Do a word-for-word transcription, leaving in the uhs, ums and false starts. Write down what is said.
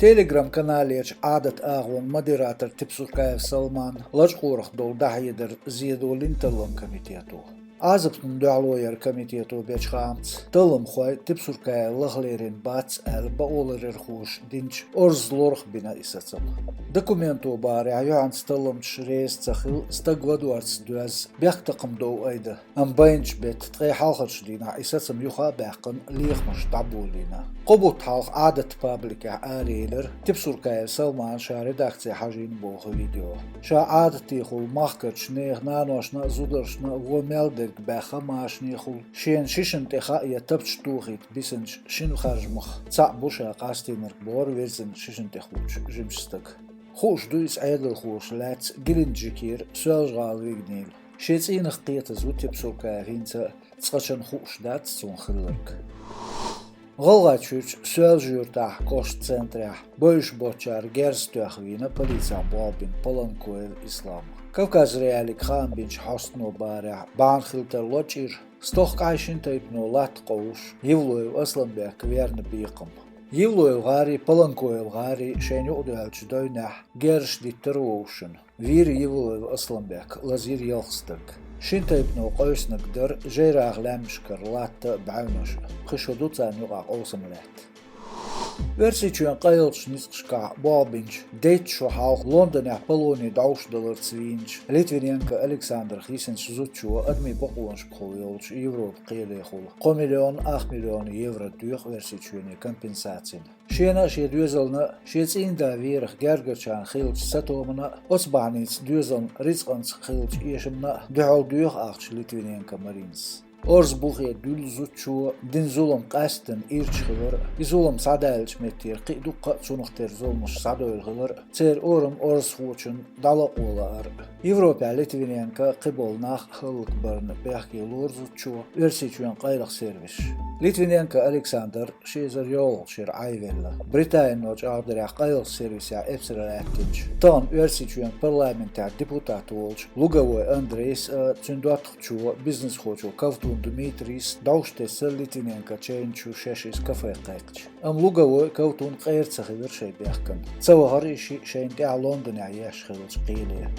Telegram-каналерчу Ӏадат агӀон модератор Тепсуркаев Салман лачкъорах долу дӀахьедар зен долийна талламан комитето. Ӏазапна дуьхьало яра комитето бечу хаамца, талламхой Тепсуркаев лахлерина бац аьлла бакъоларъярхоша динчу орза лорах бина и сацам. Документо бахарехь, юьхьанца талламчаш реза ца хилла стаг вадорца доьзна, бехктакхамдовла айда. Амма байначу беттан ткъе хьалхарчу дийнахь и сацам юха а баьккхина, лехамаш дӀаболийна. Кхо бутт хьалха Ӏадат пабликехь араелира Тепсуркаев Салмана ша редакци хьажийна боху видео. Ша Ӏадатехула махкарчу нехан наношна а, зударшна а вон мел дерг баьхна машанехула, шена шишна тӀе хаа я тапча тухийта бисинчу шина харжамах цхьаъ бу ша къастийнарг, бохура вирзина шишна тӀехуучу жимачу стага. Хууш ду иза Ӏедалхоша лаьцна Геленджикера Соьлжа-ГӀала Вигнийла. Шен цӀийнах кхетаза ву Тепсуркаев хӀинца а, цкъачунна хууш дац цунах хилларг. ГӀалгӀайчуьрчу Соьлжа-Юьртахь кӀоштан центрехь бойуш боцучара герз тоьхна вийна полицехь болх бина Паланкоев Ислам. Кавказ.Реалиига хаам бинчу хьостано бахарехь, бахьана хила тарло чӀир. Стохкахь шина тайпано латта къовсуш, Евлоев Асланбек верна бекхам. Евлоев-гӀарий, Паланкоев-гӀарий шайна юкъадоьллачу девнехь герзаш диттара вовшашна. Вийра Евлоев Асланбек, лазийра ялх стаг. Шина тайпано къовсинарг дара жайрахь лаьмнашкара латта а, бӀаьвнаш а. Кхин шо ду царна юкъахь къовсам лаьтта. Оьрсийчоьнан къайлахчу ницкъашкахь болх бинчу дейтта шо хьалха Лондонехь полоне дӀовш даларца вийначу Литвиненко Александрах йисинчу зудчо адамийн бакъонаш бахьана йолчу Европан кхелехула кхо миллион ах миллион евро доьху Оьрсийчоьне компенсацина. Шена а, шен доьзална а, шен цӀийнда верах гергарчарна хиллачу сатомана а, оцу бахьаница доьзална рицкъанца хиллачу эшамна а дуьхьал доьху ахча Литвиненко Маринас. Орза бухе дуьллу зудчо дина зулам къаьсттина ирча хилар а, и зулам схьадаьллачу меттера кхин а дуккха а цунах тера зуламаш схьадевлла хилар а, церан орам орзахочунна дӀалакъо лаар а. Европехь Литвиненко а, кхиболу нах а хӀаллакбарна бехке лору зудчо Оьрсийчоьнан къайлаха сервисаш. Литвиненко Александр ши эзар йолхалгӀачу шарахь Ӏай велла. Британино чӀагӀдарехь, къайлаха сервисехь эпсар лаьттинчу, тахана Оьрсийчоьнан парламентехь депутат волчу Луговой Андрейс а, цуьнан доттагӀчо, бизнесхочо Ковтун Дмитрийс дӀовш тесира Литвиненко чайна чу шаьш иза кафе кхайкхича. Амма Луговой а, Ковтун а къера ца хилира шайн бехкана. Ца вахара и шиъ шайна тӀаьхьа Лондонехь еш хиллачу кхеле.